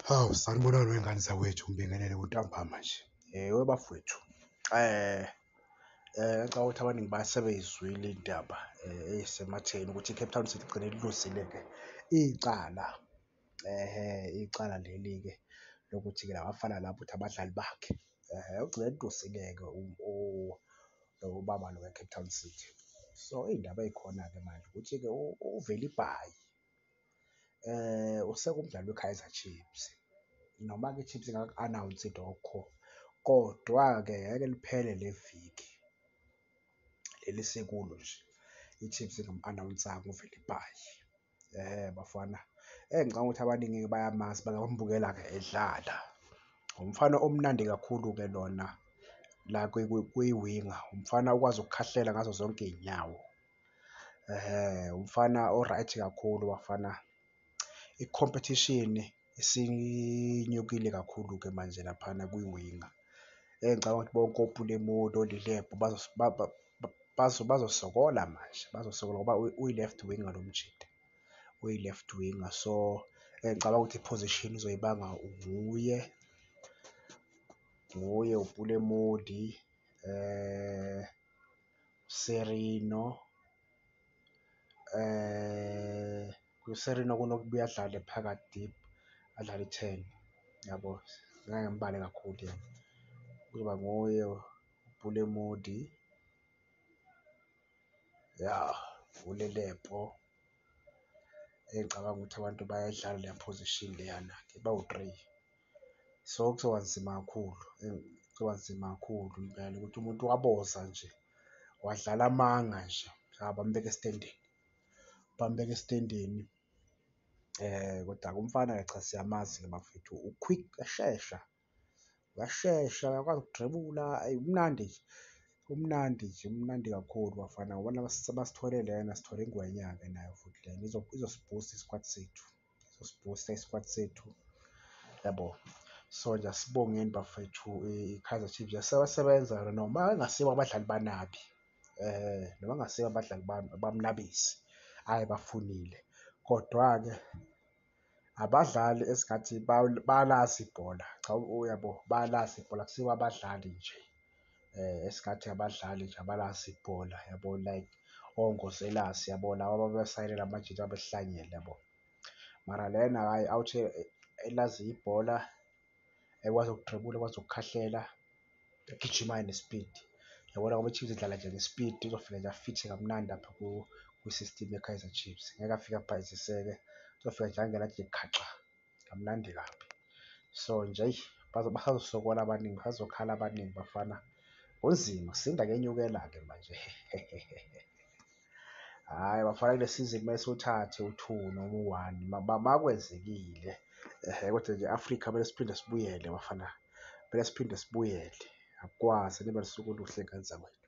Hawu, sanibonani wey'ngane zakwethu, ngibingelele kuntambama nje. Webafwethu, ngicabanga ukuthi abaningi basebey'zwile iy'ndaba ey'sematheni ukuthi i-Cape Town City igcine ililuzile-ke icala, ehhe, icala leli-ke lokuthi-ke la bafana laba ukuthi abadlali bakhe. Ehhe, ugcine eliluzile-ke lo baba lo we-Cape Town City. So, iy'ndaba ey'khona-ke manje ukuthi-ke uVelibhayi usewumdlali we-Kaizer Chiefs. Noma-ke i-Chiefs ingaku-announce-i lokho, kodwa-ke ngeke liphele le viki leli esikulo nje, i-Chiefs ingam-announce-anga uVelibhayi. Ehhe bafana, engicabanga ukuthi abaningi-ke bayamazi bake bambukela-ke edlala. Umfana omnandi kakhulu-ke lona la kwi-winger, umfana okwazi ukukhahlela ngazo zonke iy'nyawo. Ehhe, umfana o-right kakhulu bafana. I-competition isinyukile kakhulu-ke manje laphana kwi-winger. Engicabanga ukuthi bonke oPule Mmodi, oLilepo bazosokola manje, bazosokola ngoba uyi-left winger lo mjita, uyi-left winger. So, ngicabanga ukuthi i-position uzoyibanga nguye, nguye uPule Mmodi, Sirino, uSirino kunokubuye adlale phakathi deep, adlale i-ten, yabo? Ngeke ngimbale kakhulu yena. Kuzoba nguye uPule Mmodi, yah, uLilepo. Engicabanga ukuthi abantu bayayidlala leya position leyana-ke bawu-three. So, kuzoba nzima kakhulu, kuzoba nzima kakhulu impela ukuthi umuntu waboza nje, wadlala amanga nje, cha bambeka esitendeni, bambeka esitendeni. Koda-ke umfana-ke cha siyamazi-ke bafethu u-quick, uyashesha, uyashesha, uyakwazi ukudribula, eyi umnandi nje, umnandi nje, umnandi kakhulu bafana. Uyabona masithole lena, sithole ingwenya-ke nayo futhi lena izosibhusta isikwati sethu, izosibhusta isikwati sethu, yabo. So nje asibongeni bafethu i-Kaizer Chiefs iyasebenza noma bengasibo abadlali banabi, noma kungasibo abadlali bamnabisi ayebafunile, kodwa-ke abadlali esingathi bayalazi ibhola. Cha, uyabo, bayalazi ibhola, akusibo abadlali nje esingathi abadlali nje abalazi ibhola yabo, like oNgoselasi yabo, laba ababesayinela amajita abehlanyela yabo. Mara lena hhayi out elaziyo ibhola, ekwazi ukudribula, ekwazi ukukhahlela, egijimayo nesipidi. Yabona ngoba i-Chiefs idlala nje ngesipidi, uzofika nje afithe kamnandi lapha kwi-system ye-Kaizer Chiefs. Ngeke afike abhayiziseke, uzofika nje angene athi nje khaxa, kamnandi kabi. So nje eyi basazosokola abaningi, basazokhala abaningi bafana. Kunzima, kusinda kuyenyukela-ke manje. Hhayi bafana kule sizini kumele siwuthathe u-two noma u-one makwenzekile. Ehhe kodwa nje e-Afrika kumele siphinde sibuyele bafana, kumele siphinde sibuyele. Akukwazi, nibe nosuku oluhle ngane zakwethu.